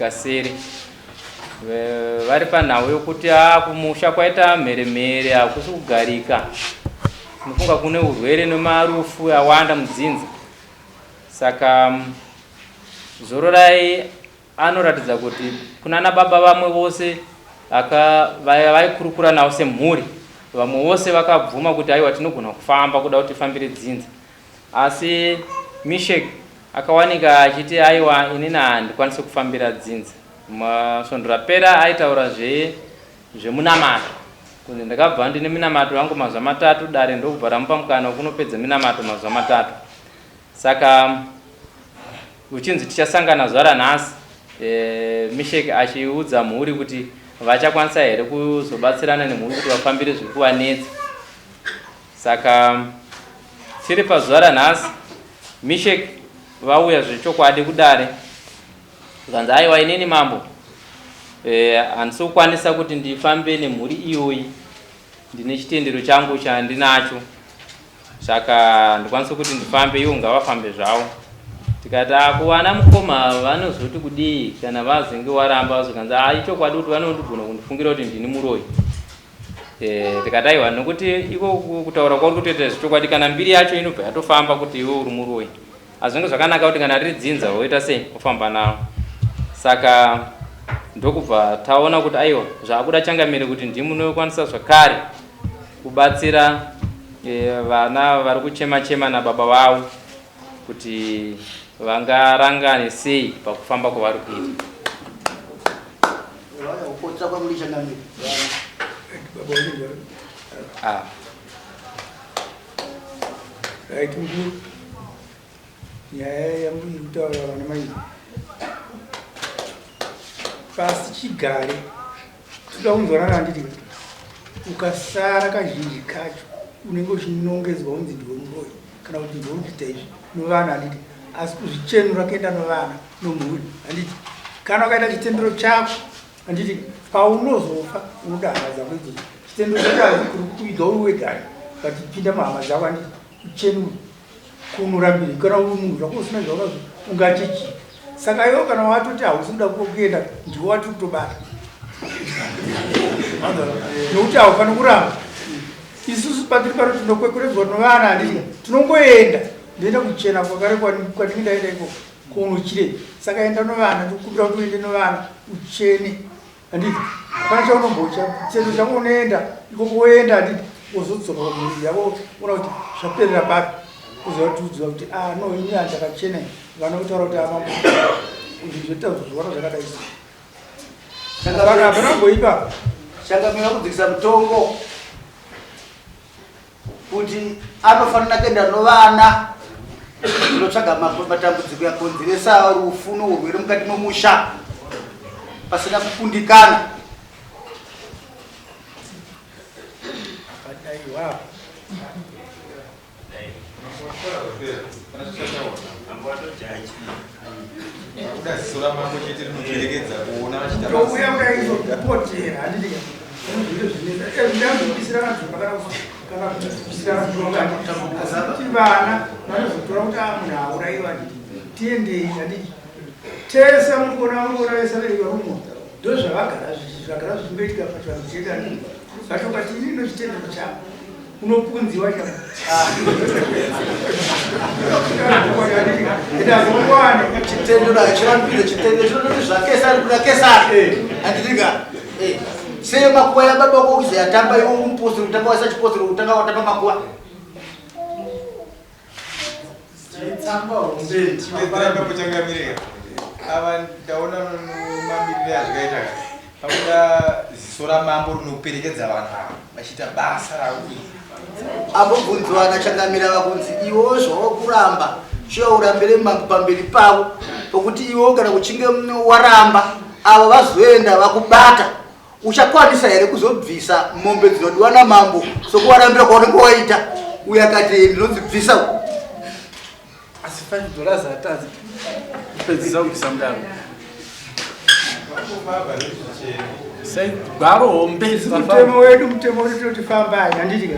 Kasere. Vari panhau yokuti a kumusha kwaita mheremhere, hakusi kugarika. Tinofunga kune urwere nemarufu awanda mudzinza. Saka Zororai anoratidza kuti kunana baba vamwe vose vaikurukura navo semhuri, vamwe vose vakabvuma kuti aiwa tinogona kufamba kuda kuti tifambire dzinza. Asi Mishek akawanika achiti aiwa inini handikwanisi kufambira dzinza. Masvondo rapera aitaura zve zvemunamato kunzi ndakabva ndine minamato yangu mazuva matatu, dare ndokubva ramupa mukana wekunopedza minamato mazuva matatu. Saka uchinzi tichasangana zuva ranhasi, Mishek achiudza mhuri kuti vachakwanisa here kuzobatsirana nemhuri kuti vafambire zviri kuvanetsa. Saka tiri pazuva ranhasi, Mishek vauya zvechokwadi kudare, zvikanzi aiwa inini mambo handisi kukwanisa kuti ndifambe nemhuri iyoyi, ndine chitendero changu chandinacho, saka handikwanisi kuti ndifambe, ivo ngavafambe zvavo. Tikati kuvana mukoma vanozoti kudii kana vazenge waramba, vazokanzi ichokwadi kuti vanondigona kundifungira kuti ndini muroyi. Tikati aiwa, nokuti iko kutaura kwauri kutoita zvechokwadi, kana mbiri yacho inobva yatofamba kuti iwe uri muroyi. Hazvinge zvakanaka kuti kana riri dzinza woita sei wofamba navo. Saka ndokubva taona kuti aiwa zvaakuda changamire kuti ndimi munokwanisa zvakare kubatsira vana vari kuchema chema nababa vavo kuti vangarangane sei pakufamba kwavari kuita. Right, mukuru. Nyaya yamuri kutaura vana mai pasi chigare toda kunzwanana, handiti? Ukasara kazhinji kacho unenge uchinongedzwa unzi ndiwe muroyi kana kuti ndiwe uri kuita izvi novana, handiti? Asi kuzvichenura kuenda novana nomhuri, handiti? Kana ukaita chitendero chako, handiti, paunozofa unoda hama dzako idzodzo. Chitendero chacho hazikuri kuiga uri wega, but pinda muhama dzako, handiti? Uchenure kunorambiri kana uri munhu zvako usina zvaunazvo ungati chii? Saka iwe kana watoti hausi kuda kuenda, ndiwe wati kutobata, nokuti haufani kuramba. Isusu patiri pano tinokwekweredzwa novana, handiti? Tinongoenda, ndoenda kuchena kwakare kwandinge ndaenda ikoko kunochirei. Saka enda novana, ndikukumbira kuti uende novana uchene, handiti? Hapana chaunombocha chendo chako, unoenda ikoko, woenda, handiti? Wozodzoka pamhuri yavo, ona kuti zvaperera papi, uzovatiudzwa kuti ah no, ini handakachena. Vana kutaura kuti amambo izvi zvoita zvoona zvakadai so. Saka hapana kumboipa. Changamira kudzikisa mutongo kuti anofanira kuenda novana kunotsvaga matambudziko yakonzeresa rufu nourwere mukati memusha pasina kukundikana. Akadaiwa. Touya kudaizopotera, handiti? Ndazopisiranadzimba kana kupisirana asi kuti vana vanozotora kuti a munhu auraiwa, handiti? Tiendei, handiti? Tese muri kuona, muri kuona vese veri varumwa, ndozvavagara zvagara zvichingoitika pachivanhu chedu, handiti? But ukati ini ndochitendero changu, unopunziwa chama. Chitendero hachirambidze, chitendero chinototi zvaKesari kuna Kesari, handitika? Sei makuva yababa wako kuzoyatamba iwe uri mupostori, kutanga waisa chipostori, kutanga watamba makuva? Tsamba hombe. Chipedzera ipapo changamireka. Ava ndaona mamirire azvikaita ka. Pakuda ziso ramambo rinoperekedza vanhu ava vachiita basa ravo iri. Ambobvunziwa nachangamira vakunzi iwewo zvawakuramba shuwa urambire mambo pamberi pavo, pokuti iwewo kana kuchinge waramba avo vazoenda vakubata, uchakwanisa here kuzobvisa mombe dzinodiwa namambo sokuwarambira kwaunenge waita? Uyo akati ndinodzibvisa. Asi $5 atadzi kupedzisa kubvisa mudaro. Gwaro hombe. Mutemo wedu, mutemo wedu tinoti fambai, handiti?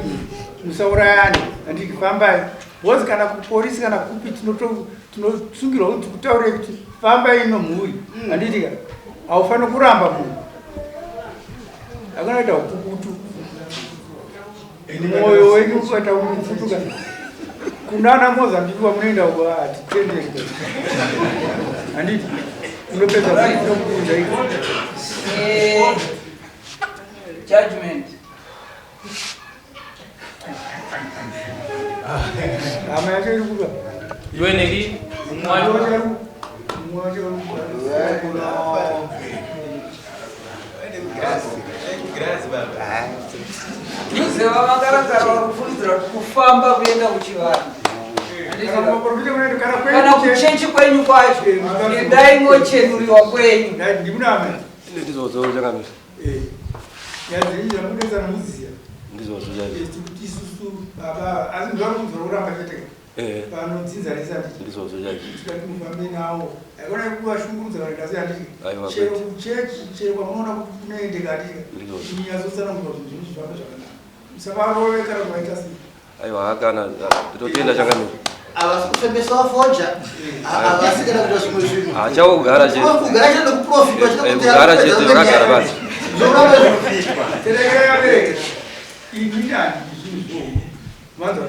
Musaurayani, handiti? Fambai, because kana kupolisi kana kupi tinosungirwa kuti kutaurei kuti fambai nomhuri, handiti ka? Haufaniri kuramba munhu. Akana kuita ukukutu. Mwoyo wenyu ukaita ukukutu kunana Mozambique kwamunoenda uko hatitenderi. Handiti unopedza kunokuunza iko. Judgment. Hama yacho iri kuba. Iwe neki mumwe wacho Mumwe wacho uri kuba. Muzeva vangarangara vari kufungidzira kuti kufamba kuenda kuchivanhu. Kana kumaprofita kunoenda kana kwenyu Kana kuchechi kwenyu kwacho endai mochenuriwa kwenyu. Ndimuna hama. Ndizvozvo changamire. Eh. Nyaya dzenyu muziya. Ndizvozvo chaizvo. Tikuti isusu baba asi ndvari kunzwa kuramba chete. Eh. Panodzinza rese handiti. Ndizvozvo chaizvo. Tikati mufambe nawo. Haikona kuvashungurudza kana ndasi handiti. Aiwa, Chero kwete. kuchechi chero kwamunoona kuti kunoendeka handiti. Ndizvozvo. Munyatsotsanangura zvinhu zvinhu zvifambe zvakanaka. Musavarove kana kuvaita sei. Aiwa kana ndinotenda changamire. Havasi kufembesa foja, havasi kana kuita zvimwe zvinhu. Hachawo kugara chete. Kugara chete nekuprofitwa chete. Eh, kugara chete vakagara pasi. Zvoramba zvinofitwa. Terekerai vabereki. Ini nani zvinhu izvozvo. Manzwa?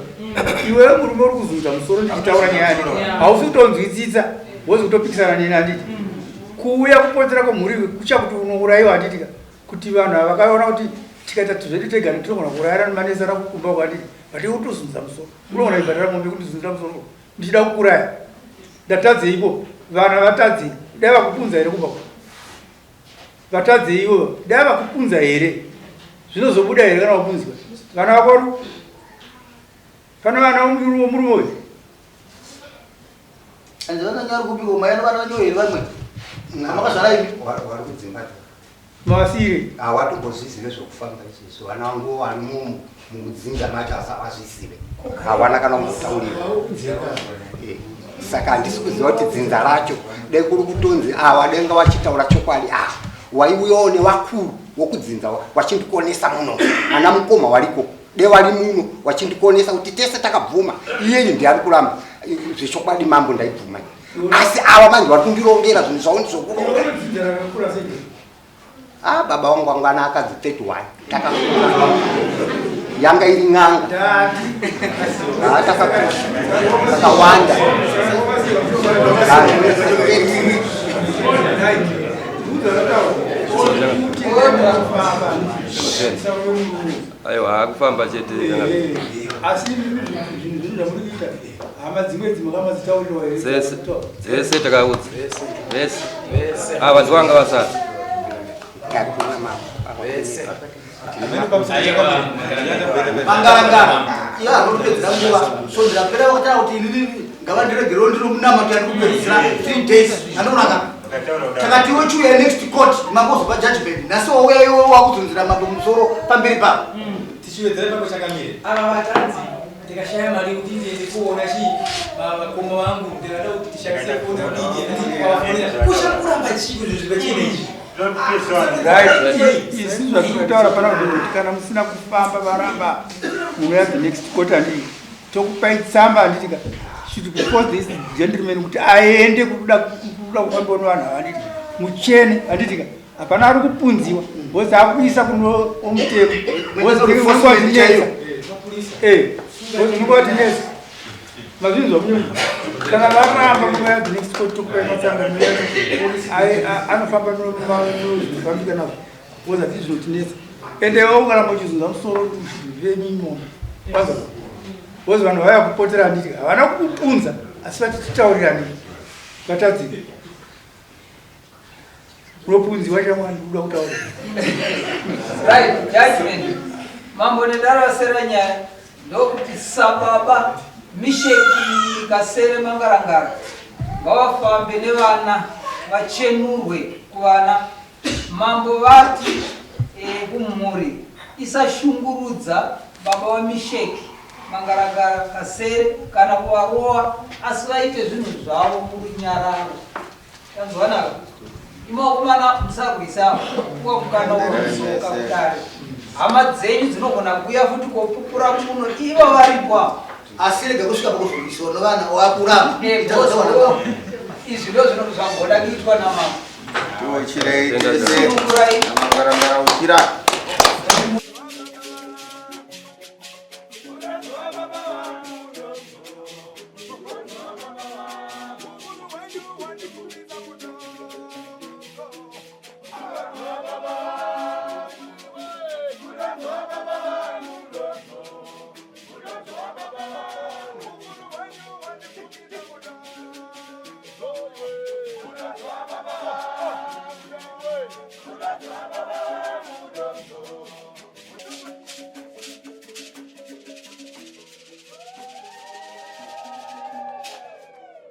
Iwe murume uri kuzunza musoro ndichitaura nyaya handiti. Hausi kutonzwisisa, wozi kutopikisana neni handiti. Kuuya kupotera kwemhuri kuchakuti unourayiwa handiti ka. Kuti vanhu ava vakaona kuti tikaita zvedu tega tinogona kuurayana nemanesana kukumba uko handiti. But iwe kutozunza musoro. Unoona ibhadhara mombe kundizunzira musoro. Ndichida kukuraya. Ndatadzeiko? Vana vatadzei? Dai vakupunza here kumba uko? Vatadzei ivo? Dai vakupunza here? Zvinozobuda here kana wapunzwa? Vana vako pane vana vomurume uyu? Anzi vanonyara kupiko mai vana vanyo here vamwe? Amakazvara imi. Vari kudzimba. Mavasire. Hawatombozvizive zvokufamba izvezvi. Vana vangu vari mudzinza macho asi havazvizive. Hawana kana kumbotaurira. Saka handisi kuziva kuti dzinza racho dai kuri kutonzi ava denga vachitaura chokwadi ava waiuyawo nevakuru wokudzinza wachindikonesa muno. Ana mukoma wariko dai wari muno wachindikonesa kuti tese takabvuma. Iyeyu ndiye ari kuramba zvechokwadi mambo ndaibvuma. Asi ava manje vari kundirongera zvinhu zvavo ndizvokuronga. Dzinza rakakura sei? Ah, baba vangu vanga vana akadzi 31 takakura yanga iri n'anga. Ndati. Ah, takakura takawanda. Aiwa hakufamba chete changamire. Asi zvinhu zvinhu zvamuri kuita hama dzimwe dzimwe kama dzitaurirwa here? Dzese dzese takaudza. Vese. Ava ndivo vanga vasara. Takakura mama. Mangarangara. Iye anotopedzera nguva. So ndikapera vakataura kuti inini ngavandiregerewo ndiri munamato yandikupedzisira 3 days. Andonaka. Takati iwe chiuya next court mangozopa judgment. Nhasi wauya iwe wakuzunzira mambo musoro pamberi pavo. Tichiwedzera ipapo chakamire. Ava vatanzi ndikashaya mari yekuti ndiende kuona chii vakoma vangu ndikada kuti tishandise foni kudii kusha kuramba chii kuzvo zvepachena izvi. Right. Isu zvatiri kutaura pana kuti kana musina kufamba varamba munouya the next quarter handiti tokupai tsamba handiti ka should force this gentleman kuti aende kuda kufambiwa nevanhu ava handiti muchene handiti ka hapana ari kupunziwa because akuisa kuno omutemo because unonga watinetsa mazvinzwa munyoni kana varamba munouya the next court tokupai matsamba anofamba nozvifambika nazvo because hatisi zvinotinetsa ende iwe ukaramba uchizunza musoro vemimomo kwanza because vanhu vauya kupotera handiti havana kukupunza asi vatititaurira handiti vatadzika unopunziwa shamwani kuda kutaura. Right, judgment. Mambo nedarasera nyaya ndokuti sababa Misheki Kasere Mangarangara ngavafambe nevana vachenurwe kuvana. Mambo vati kumhuri isashungurudza baba vaMisheki Mangarangara Kasere kana kuvarova asi vaite zvinhu zvavo murunyararo. Tanzwanaka. Imi vakomana musarwisa kuwa mukana wokusoka kudare. Hama dzenyu dzinogona kuuya futi kopupura muno ivo varipo apa. Asi rega kusvika pakuzorwisiwa nevana wakuramba. Izvi ndo zvinhu zvagoda kuitwa namambo. Tiuchirei tese. Namangwarangwara uchira.